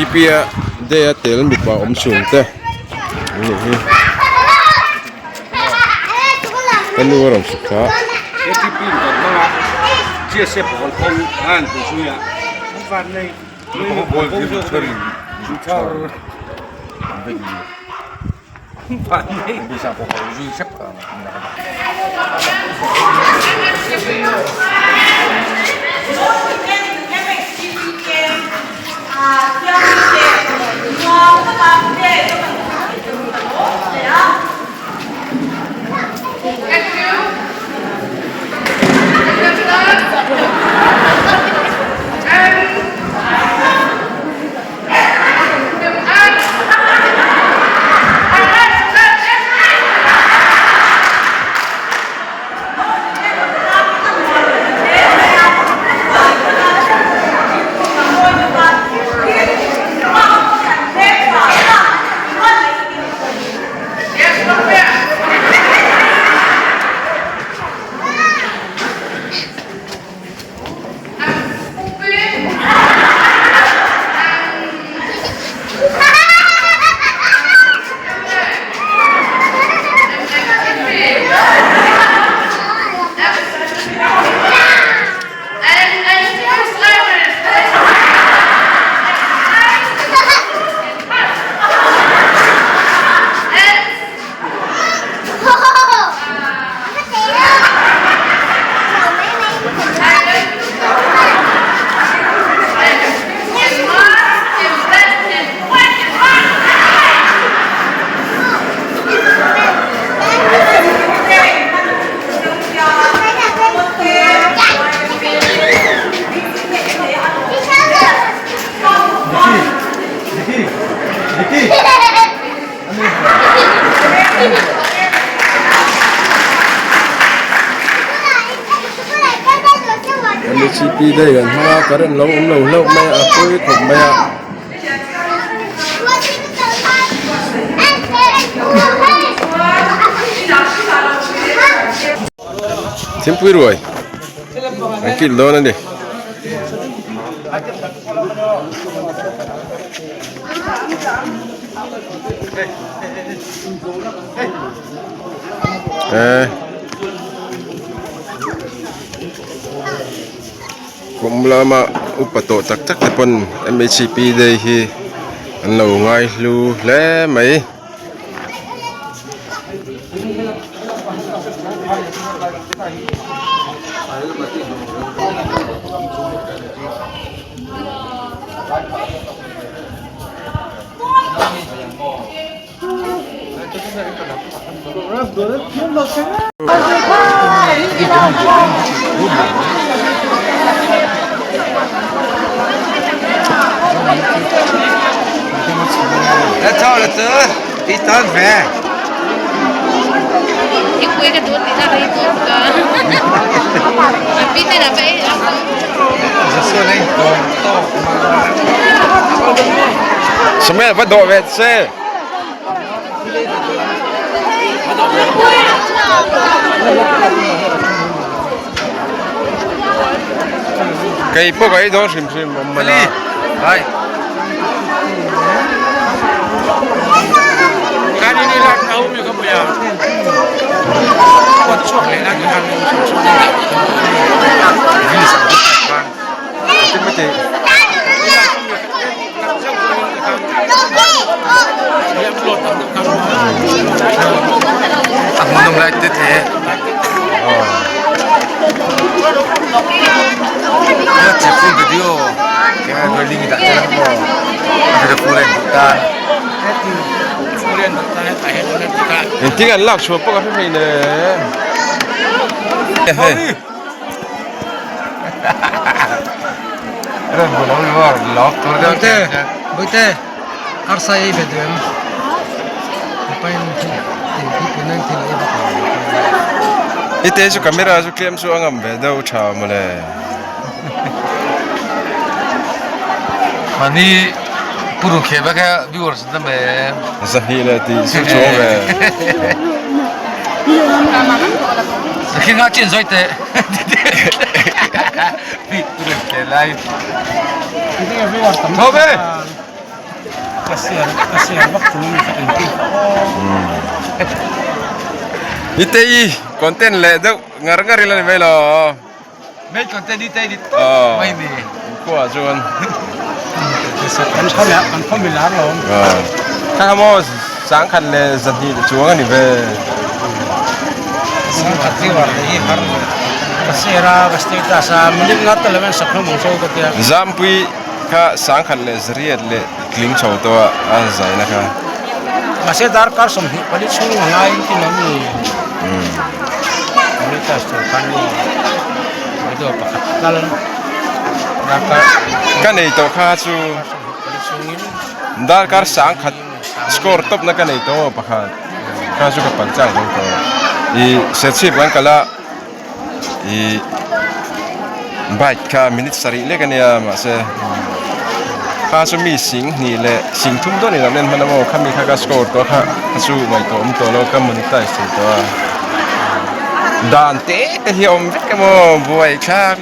MHCP a day a tel mipa awm chhung te an nih hi ka nu a rawn hrilh kha. MHCP day an hmang a current lo awm lo hlauh mai a a pawi khawp mai a. Thingpui ruai an kilh dawn a ni. Eh kum lama upa tawh tak tak te pawn MHCP day hi an lo ngai hlu hle mai. Samuel va dawh ve che. Kei pawh ka ei dawn hrim hrim awm mana. Hai. A hmuhnawm lai te te. Che full video ke rolling dah te lang mo. Video full en tan. Engtin an lak chhuah pawh ka hre thei le. Hei. Boite arsa ei ve duh em pain thil thil ei bawk lo I te chu camera chu tlem chu a ngam ve deuh tha mawle. Mahni purun kheh vek a viewers an tam em. Zahnih leh tih chu chuang ve. Khi nga chin zoi teh. Tho ve. Ka share ka share vak chung mi kha engkim kha aw. I te i content leh deuh ngar ngar ila ni mai lo. Main content i te ni tawp mai ni. Khuaah chuan. Kan khaw kan khaw mi lar lo. Kha kha maw sangkhat leh zahnih chuang a ni ve. Sangkhat viewer te hi har ka share a ka status a minute nga tal hian sak hlawm ang chu ka tia. Zampui kha sangkhat leh zariat leh tling chho tawh a a zaina kha. Mahse darkar 24 chhung a ngai in tin awm ni. Status tur khan ni video pakhat tal darkar. Ka nei tawh kha chu darkar sangkhat score tawp na ka nei tawh pakhat kha chu ka pan chang dawn tawh i serchhip kan kal a i bike kha minute sarih lek ania mahse kha chu mi sing hnih leh sing thum dawn in an en hman a maw khami kha ka score tawh a kha chu ngaihtuah awm tawh lo ka monetize thei tawh a dan te te hi a awm vek emaw buai thlak.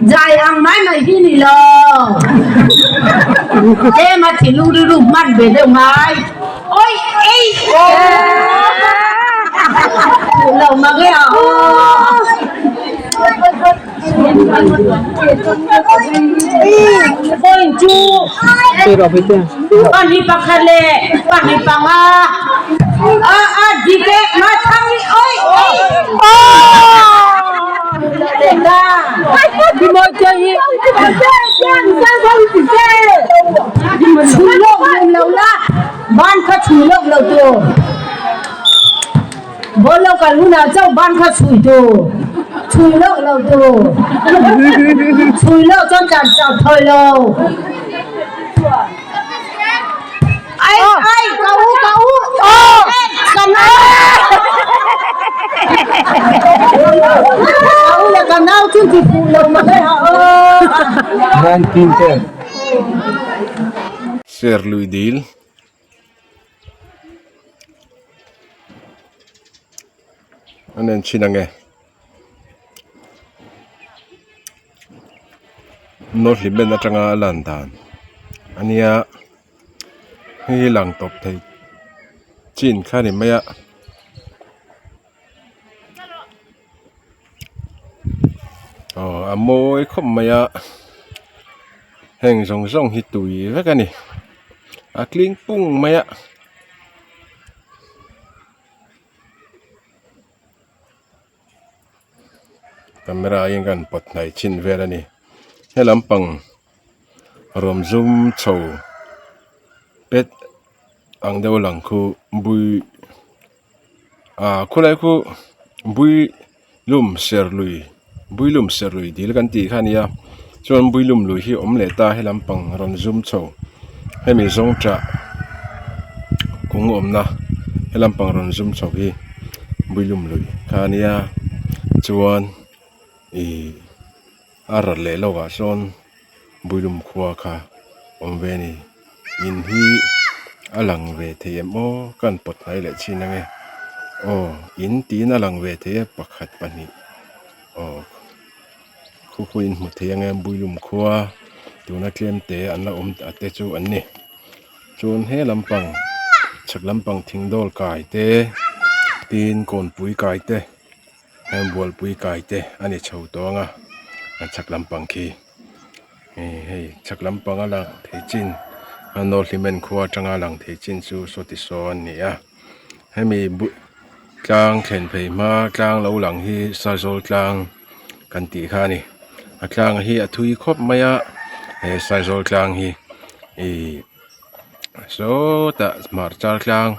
Zai ang mai mai hi ni lo. Tlem a thinlung rilru hman ve deuh ngai. Oi ei! Duh lo mang e a aw. Point chu pahnih pakhat leh pahnih panga a a dik e ma thang hi oi ei! Chhui lawk lem lo la, ban kha chhui lawk lo tur. Ball lo kal hunah chauh ban kha chhui tur, chhui lawk lo tur. Chhui lawk chuan tlan chau thawi lo. Ai ai ka u ka u ka nau ka u leh ka nau chu ti fuh lo mah e ha aw. 1910. Serlui dil. An en chhin ange. Nawhlimen atanga a lan dan a nia hei hi lang tawp thei chin kha a ni mai a. Aw a mawi khawp mai a heng zawng zawng hi tui vek a ni a tling pung mai a. Camera ah hian kan pawt hnai chin vel a ni he lampang rawn zum chho pet ang deuh a lang khu bui ah khulai khu bui lum ser lui bui lum ser lui dil kan tih kha a ni a chuan bui lum lui hi a awm leh ta he lampang rawn zum chho hemi zawng tah kung awmna he lampang rawn zum chho hi bui lum lui kha a nia chuan ihh a ral leh lawkah sawn bui lum khua kha awm ve a ni in hi a lang ve thei em aw ka han pawt hnai leh chin ange aw in tiin a lang ve thei a pakhat pahnih aw. Khawpui in hmu thei ang em Builum khua tuna tlem te an la awm a te chu an ni chuan he lampang chhak lampang thing dawl kai te tin kawnpui kai te heng bualpui kai te a ni chho tawh ang a a chhak lampang khi hei chhak lampang a lang thei chin a naw hlimen khua atanga lang thei chin chu saw ti saw an ni a hemi bu-- Tlang thlen phei hma tlang lo lang hi Sazawl tlang kan tih kha a ni a tlang hi a thui khawp mai a he Sazawl tlang hi ihh sawtah hmarcha tlang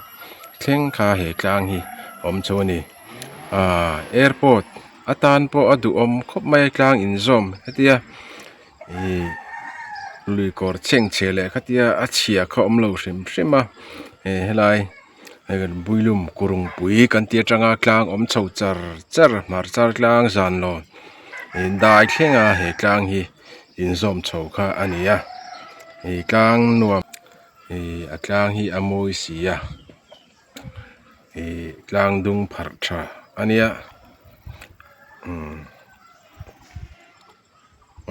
thleng kha he tlang hi a awm chho a ni ahh airport atan pawh a duhawm khawp mai a tlang inzawm hetia ihh lui kawr chhengchhe leh khatia a chhia kha a awm lo hrim hrim a helai. Hei builum kurungpui kan tih atanga tlang awm chho char char hmarchar tlang zan lo in dai thleng a he tlang hi inzawm chho kha a ni a ih tlang nuam ih a tlang hi a mawi si a ih tlang dung pharh tha a nia umm.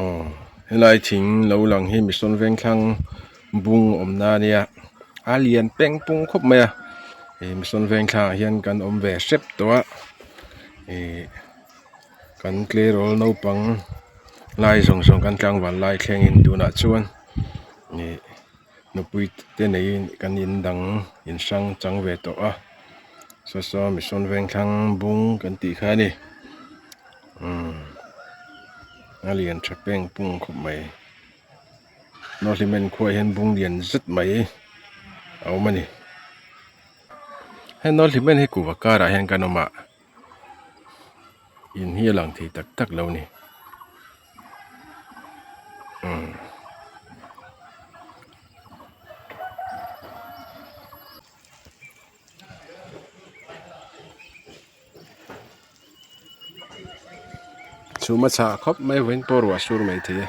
Aw helai thing lo lang hi mihring vengthlang bung awmna a nia a lian peng pung khawp mai a ih mihring vengthlang ah hian kan awm ve hrep tawh a ih kan tleirawl naupang lai zawng zawng kan tlangval lai thlengin tunah chuan ih nupui te neiin kan in dang in hrang chang ve tawh a saw saw mihring vengthlang bung kan tih kha a ni umm. A lian tha peng pung khawp mai nawhlimen khuaah hian bung lian zet mai a awm a ni heng nawhlimen hi kuhva karah hian kan awm a in hi a lang thei tak tak lo a ni umm. Chhum a chhah khawp mai vawiin pawh ruah sur mai thei e.